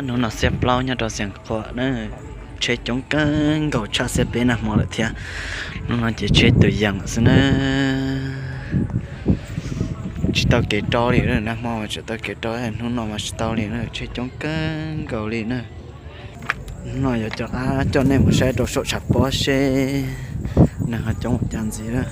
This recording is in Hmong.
Hnub no xiab plaub nyob rau Xias Khuam na, tsheb coob kawg nkaus tshaj xiab peb nag hmo lawm thiab. Hnub no ces tsheb tus yees xwb na. Tsis tau kev rau li, nag hmo mas tseem tau kev rau, hnub no mas tsis tau li na, tsheb coob kawg nkaus li na. Hnub no yuav coj, coj nej mus saib rau saum tshav pob seb neeg ho coob ua cas ntxiv na.